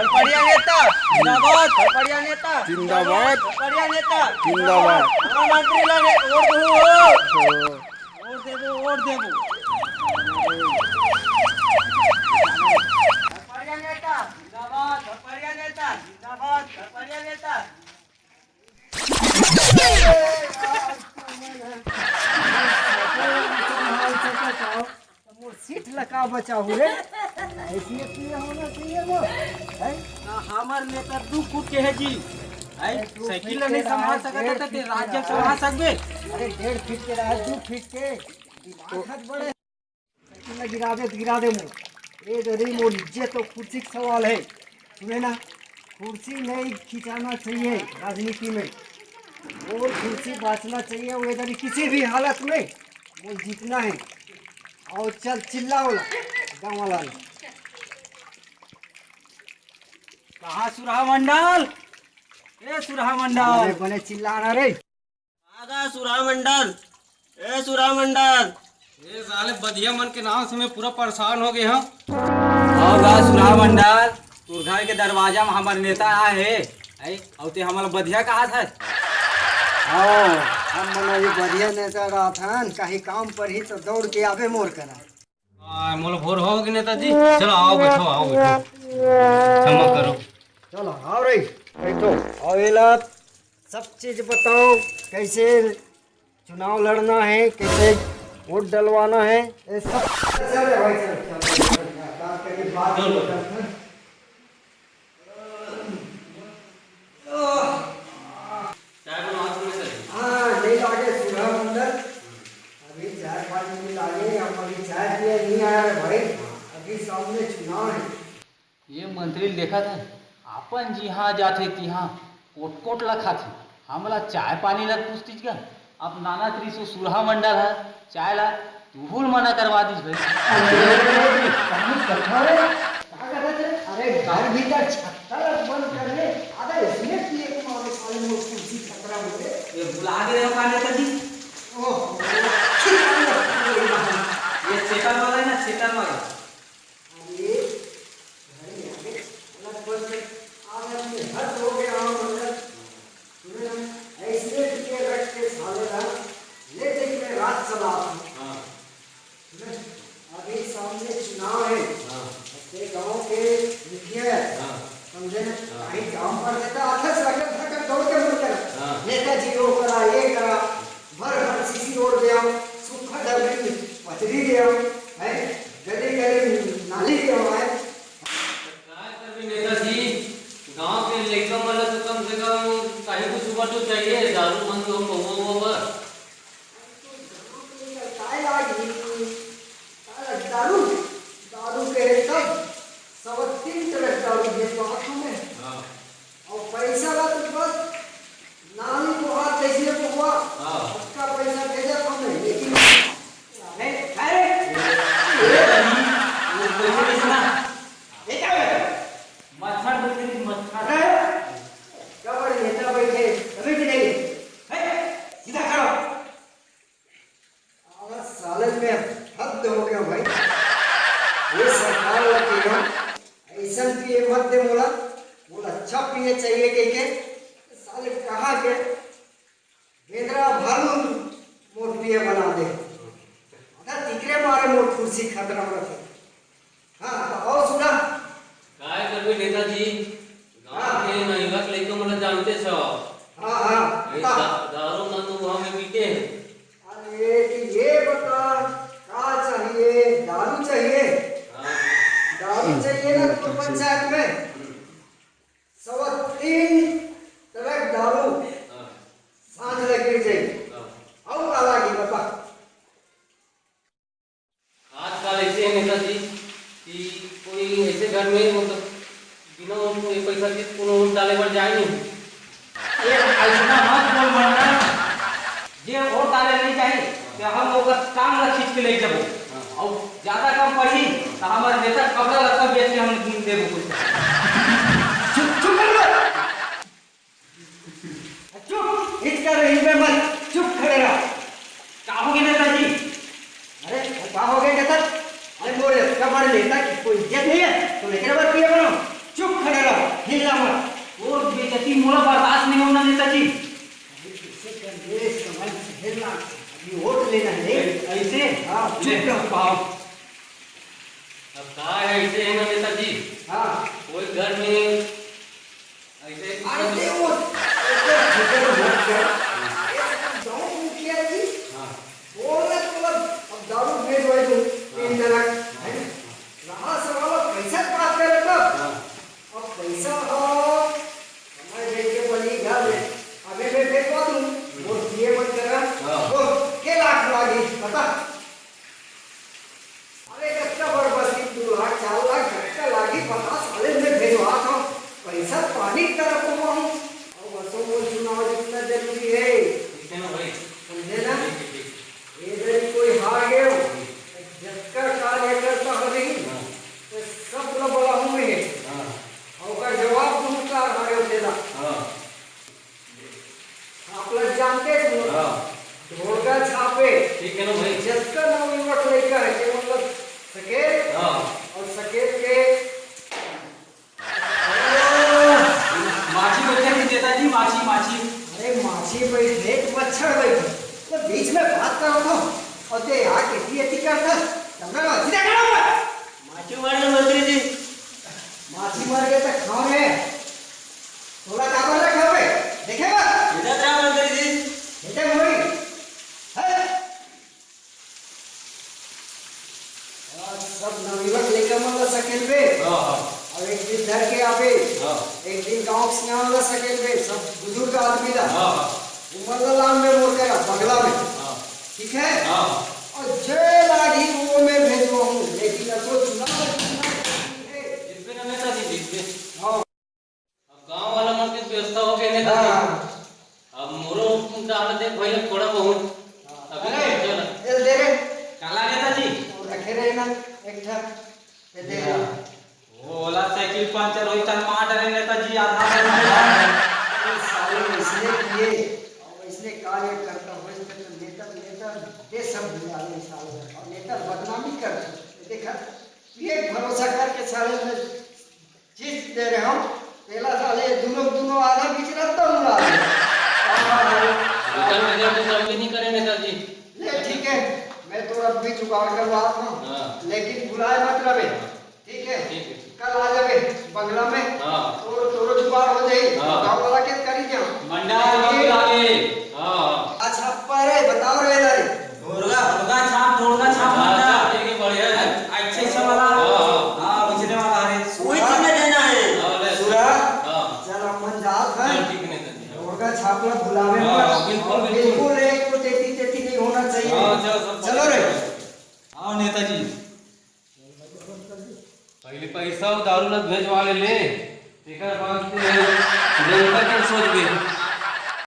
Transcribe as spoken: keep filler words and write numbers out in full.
बढ़िया नेता जिंदाबाद, बढ़िया नेता जिंदाबाद, बढ़िया नेता जिंदाबाद। हमारा मंत्री ला वोट दो। वोट देबो, वोट देबो। बढ़िया नेता जिंदाबाद, बढ़िया नेता जिंदाबाद, बढ़िया नेता। मोर सीट ला का बचाहू रे? ऐसी एक ये होना चाहिए वो, है? ना, हमर नेता दू फुट के है जी, है? अरे, दू साइकिल फीट ला के नहीं संभाल रहा, सकत डेढ़ है, तो फीट के राज्य रहा। संभाल सकबे? अरे, डेढ़ फीट के रहा, दू फीट के, दिमाग हाथ बड़े। साइकिल ला गिरा दे, गिरा दे मोर। ए दरी मोर इज्जत और कुर्सी का सवाल है। सुने ना, कुर्सी नहीं खिंचाना चाहिए राजनीति में। और कुर्सी बांचना चाहिए, वो इधर किसी भी हालत में वो जीतना है। और चल चिल्ला वाला, गाँव वाला ने। कहाँ सुरहा मंडल? ए सुरहा मंडल। अरे बने चिल्ला ना रे। आगा सुरहा मंडल, ए सुरहा मंडल। ए साले बधिया मन के नाम से मैं पूरा परेशान हो गए हूँ। आगा सुरहा मंडल, तोर घर के दरवाजा में हमर नेता आए हे, आई, अउ ते हमला बधिया कहा था। हाँ, हम मना ये बधिया नेता रहा था, कहीं काम पर ही तो दौड़ के आवे मोर करा। आ, मोला भोर हो गए नेताजी। चलो, आओ, बैठो, आओ, बैठो। क्षमा करो। चलो, आओ रे, बैठो। और ये ला सब चीज बताओ, कैसे चुनाव लड़ना है, कैसे वोट डलवाना है, ये सब। चलो भाई, चलो, चलो, चलो, बात करके बाद में बताते हैं। चाय बनवा दो ना सर। हाँ, नहीं लागे सुधा मंडल। अभी चाय पानी नहीं लागे, हम अभी चाय पिए नहीं आया रे भाई। अभी सामने चुनाव है। ये मंत्री देखत है, अपन जिहाँ जाथे तिहाँ कोट-कोट ला खाथे। हमला चाय पानी ला पूछतिस गा। अब नाना तरी से सुरहा मंडल ह, चाय ला तुहूल मना करवा दिस भाई। अरे, कहाँ कथा रे? का करत रे? अरे, घर भीतर छत्ता ला बंद कर ले। आधा इसलिए कि एक मारे साले मोर कुर्सी खतरा हो गए। ये भुला गए हो का नेताजी? ओह, ये सेटर वाला है ना, सेटर वाला। अरे, घर में आके अलग बन के आदमी हद हो गया हो, मतलब, सुने ना, ऐसे दिए रख के साले ना, ले देख मैं रात चला हूँ। हाँ। सुने, अभी सामने चुनाव है। हाँ। अपने गांव के मुखिया है। हाँ। समझे ना? हाँ। कहीं काम पर देता, आधा से अगर धक्का दौड़ के मर कर। हाँ। नेताजी वो करा, ये करा, भर भर सीसी रोड दे आओ, सूखा डबरी पचरी दे आओ, हैं? गली गली नाली दे आओ, हैं? का करबे नेताजी, गांव के लइका मन ल तो कम से कम कहीं कुछ बर तो चाहिए, दारू मन तो महुआ हुआ बर। तो गांव के लइका काय लागी? काय लागी? दारू? दारू के सब, सब तीन तरह दारू भेजवा हमें। हाँ। अउ पैसा ला तो बस नाली बोहात जइसे बोहा, हाँ। उसका पैसा भेजत हमें, लेकिन अरे, अरे, ये पैसा नहीं सुना। ये क्या है? मच्छर बैठे, मच्छर। अरे, क्या बड़ी नेता बैठे, अभी भी नहीं। है, सीधा खड़ा। साला साले में हद हो गया भाई। ये सरकार ला कहिहूं, ऐसन पिए मत दे मोला, मोला अच्छा पिए चाहिए कह के। साले कहाँ के बेंदरा भालू मोर पिए बना दे। अगर तिकरे मारे मोर कुर्सी खतरा में रखे। हाँ, तो और सुना। काय करबे नेताजी, गांव हाँ। के नैहरा के लइका मन जानते छव। हाँ, हाँ, ये बता। दा-, दारू मन तो वहाँ में पीते हैं। अरे, तो ये बता, का चाहिए? दारू चाहिए? हाँ। दारू चाहिए ना तो पंचायत में हम्म। सवा तीन ट्रक दारू हाँ। सांझ लग गिर जाए। हाँ। और का लागी बता? आजकल ऐसे है नेताजी कि कोई ऐसे घर में, मतलब, बिना वोट के पैसा के कोनो वोट डाले बर जाए नहीं। ये ऐसा मत बोल मंडल, जे वोट डाले नहीं जाए, तो हम ओकर टांग ला खींच के ले जाबो। हाँ। और ज्यादा कम पड़ी, तो हमारे नेता कपड़ा लत्ता बेच के हम देबो कुछ। चुप, चुप कर लो। चुप, इसका रही मैं मत, चुप खड़े रहो। का हो गया नेताजी? अरे, का हो गया नेता? अरे, बोले, कमर लेता कि कोई इज्जत नहीं है? तो लेकर बात किया बनो, चुप खड़े रहो। जी। अरे, कैसे कर दे, समझ से ना। अभी वोट लेना है। ऐसे? हाँ, चुप ले। रहो। पाओ। अब का है, ऐसे है ना नेताजी? हाँ। कोई घर में ऐसे ही अरे, वो, वो तो फिक्र मत कर। अरे, गाँव मुखिया जी, हाँ। बोलना तो अब, अब दारू भेजवाई दूँ, हाँ। तीन तलाक, हाँ। है ना? रहा सवाल अब पैसा के बात करे तब। हाँ। अब पैसा हो, समय देख के बनी घर में। अबे मैं भेजवा दूँ, हम्म। वो दिए मत करा। हाँ। वो के लाख लागी, बता। अरे, कतका बड़ बस्ती, दू लाख, चार लाख, कतका लागी, पता साले मैं भेजवात हूँ। पैसा पानी की तरह कमाऊँ। और बसों में चुनाव जितना जरूरी है। ठीक है ना भाई? समझे ना? ठीक है, ठीक है। ये दरी कोई हार गए हो, जतका कार्यकर्ता हो नहीं, हाँ। तो सब ला बड़ा हूँ मैं। हाँ। और ओकर जवाब दूँ का हारे हो तेला। हाँ। आप लोग जानते हो, हाँ। ढोलका छापे। ठीक है ना भाई? जतका नवयुवक लड़का है, केवल सकेत हाँ। और सकेत के माछी बैठे नहीं देता जी, माछी, माछी। अरे माछी बैठे, मच्छर बैठे, तो बीच में बात करो तो, और ते यहाँ कैसी ऐसी करता, तब ना माछी देखा ना। माछी मार लो मंत्री जी। माछी मर गए तो खाओ रे। तोला काबर रखा बे? देखे बा? इधर जा मंत्री जी। देखे मोरी। है? आज सब नवयुवक लइका मन ला सकेल बे। हाँ, हाँ। और एक दिन धर के आबे। हाँ। एक दिन गाँव के सियान ला सकेल बे, सब बुजुर्ग आदमी ला। हाँ, हाँ। उमर ला लान में मोर करा, बगला में। हाँ। ठीक है? हाँ। और जे लागी वो मैं भेजवा हूँ, लेकिन अब वो चुनाव, चुनाव है। जितने का नेता जी, जितने। हाँ। अब गांव वाला मन के व्यवस्था हो गए नेताजी। हाँ। अब मोरो डाल दे भैया थोड़ा बहुत। हाँ। अभी अरे, तो चल। ये दे रे। काला नेताजी। और रखे रहे ना एक ठा। ये दे रे। हाँ। वो वाला साइकिल पंचर होई तन मार डरे नेताजी, आधा में। ये साले इसने किए और इसने कार्यकर्ता हो, इसने तो नेता, नेता दे सब भुला दे साले। और नेता बदनामी कर दे। देखा, ये भरोसा करके साले में चीज दे रहे हम, तेला साले दोनों, दोनों आधा बीच रहता हूँ ना। हाँ, हाँ, हाँ। विकल्प विकल्प सब भी नहीं करे नेताजी। ले, ठीक है, मैं तो अब भी जुगाड़ करवा था, हाँ। लेकिन बुलाए मत रहे, ठीक है? ठीक है। कल आ जावे बंगला में, हाँ। तो तोरो जुगाड़ हो जाई, हाँ। गाँव वाला के करी क्या? मंडा ये बुला ले, हाँ। अच्छा, परे बताओ रे दारी। ढोलगा, ढोलगा छाप, ढोलगा छाप, हाँ, मंडा। अच्छा, ठीक है, बढ़िया है। अच्छे से वाला। हाँ, हाँ। हाँ, उजले वाला है। वही चीज में देना है। हाँ, ले। सुरा, हाँ। चल, अपन जात हैं। चल, ठीक है, नेताजी। ढोलगा छाप ला बुलावे हाँ, मत। बिल्कुल, और बिल्कुल। बिल्कुल एक को तेती, तेती नहीं होना चाहिए। हाँ, चलो, सब चलो रे। हाँ, नेताजी। पहले पैसा और दारू ला भेजवा ले, ले। तेकर बाद ते जनता के सोचबे।